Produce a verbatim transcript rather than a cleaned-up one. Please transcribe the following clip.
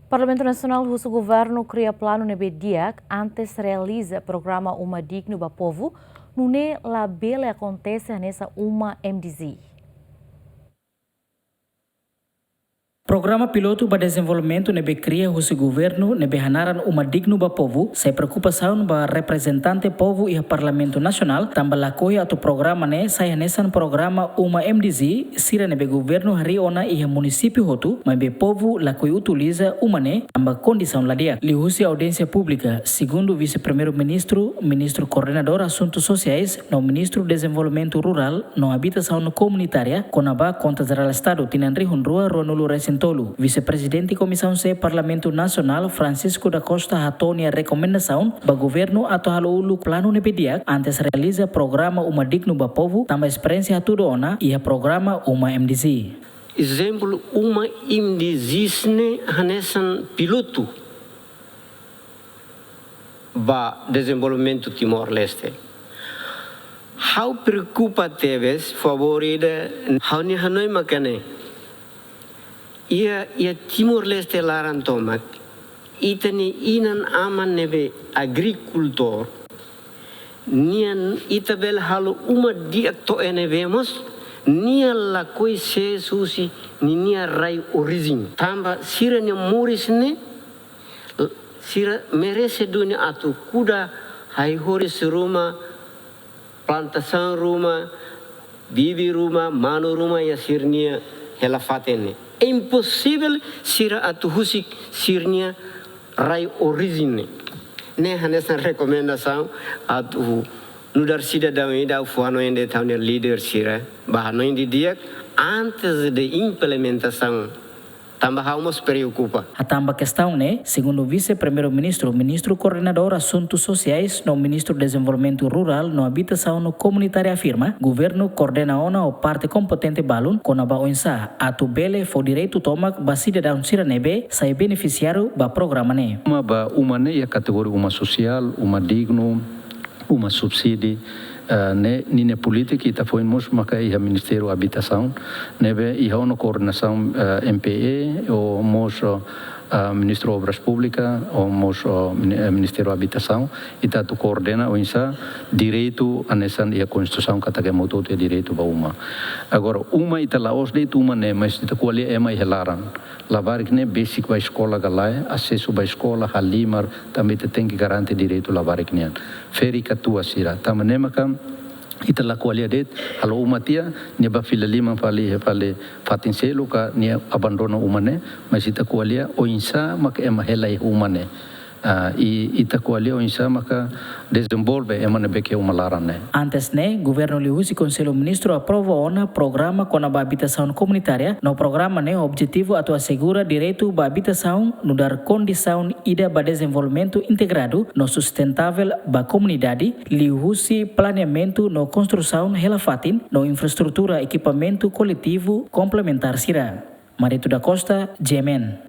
Parlamentu Nasionál husu governu kria planu ne'ebé di'ak antes realiza programa Uma Dignu ba Povu, nune'e labele akontese hanesan Uma M D Z. Programa pilotu ba dezenvolvimentu ne'ebé kria husi governu ne'ebé hanaran Uma Dignu ba Povu, sai preokupasaun ba reprezentante povu iha Parlamentu Nasionál, tanba lakohi atu programa ne'e sai hanesan programa Uma M D Z, sira ne'ebé governu harii ona iha munisípiu hotu, maibé povu lakohi utiliza uma ne'e, tanba kondisaun la di'ak. Liuhusi audiénsia públika, segundu Vise-Primeiru-Ministru, Ministru Koordenadór Asuntu Sosiais, no Ministru Dezenvolvimentu Rurál no Abitasaun Komunitária, kona-ba Konta Jerál Estadu tinan rihun rua ruanulu-resin-tolu, Vise-Prezidente Komisaun C Parlamentu Nasionál, Francisco da Costa, hato'o nia rekomendasaun ba governu atu halo uluk planu ne'ebé di'ak antes realiza programa Uma Dignu ba Povu, tanba esperiénsia hatudu ona iha programa Uma M D Z. Ezemplu, Uma M D Z ne'e hanesan pilotu ba dezenvolvimentu Timor-Leste. Ha'u preokupa tebes, favór ida, ha'u-nia hanoin mak ne'e. Iha, iha Timor-Leste laran tomak, ita-nia inan-aman ne'ebé agrikultór, nian ita bele halo uma di'ak to'o iha ne'ebé mós, nia lakohi sees husi ninia rai orijen. Tanba sira-nia moris ne'e, sira merese duni atu kuda ai-horis ruma, plantasaun ruma, bibi ruma, manu ruma iha sira-nia hela-fatin ne'e. É imposivel sira atu husik sira-nia rai orijen ne'e. Ne'e hanesan rekomendasaun atu nu'udar sidadaun ida, ha'u fó hanoin de'it ha'u-nia líder sira ba hanoin didi'ak antes de implementasaun. Tanba ha'u mós preokupa. Hatán ba kestaun ne'e, segundu Vise-Primeiru-Ministru, Ministru Koordenadór Asuntu Sosiais no Ministru Dezenvolvimentu Rurál no Abitasaun Komunitária afirma, governu koordena ona ho parte kompetente balun kona-ba oinsá atu bele fó direitu tomak ba sidadaun sira ne'ebé sai benefisiáriu ba programa ne'e. Uma ba uma ne'e iha kategoria uma sosiál, uma dignu, uma subsídiu, eh, ne'e, ninia polítika ita foin mós maka iha Ministériu Abitasaun, ne'ebé iha ona koordenasaun, eh, M P E, ho mós, eh, Ministru Obras Públikas, ho mós, eh, mini-, eh, Ministériu Abitasaun, ita atu koordena oinsá direitu hanesan iha Konstituisaun katak ema hotu-hotu iha direitu ba uma. Agora, uma ita la'ós de'it uma ne'e, mas ita ko'alia ema iha laran. Labarik ne'e besik ba eskola ka lae, asesu ba eskola, halimar, tanba ita tenke garante direitu labarik nian. Ferik-katuas sira, tanba ne'e maka ita la ko'alia de'it, halo uma tiha, nia bá fila liman fali, fali fatin seluk ka nia abandona uma ne'e, mas ita ko'alia oinsá maka ema hela iha uma ne'e. Ah, i ita ko'alia oinsá maka dezenvolve ema ne'ebé ke uma laran ne'e. Antes ne'e, governu liuhusi Konsellu Ministru aprova ona programa kona-ba abitasaun komunitária, no programa ne'e objetivu atu asegura direitu ba abitasaun nu'udar kondisaun ida ba dezenvolvimentu integradu no sustentável ba komunidade, liuhusi planeamentu no konstrusaun hela-fatin no infraestrutura ekipamentu koletivu komplementár sira. Marito da Costa, G M N.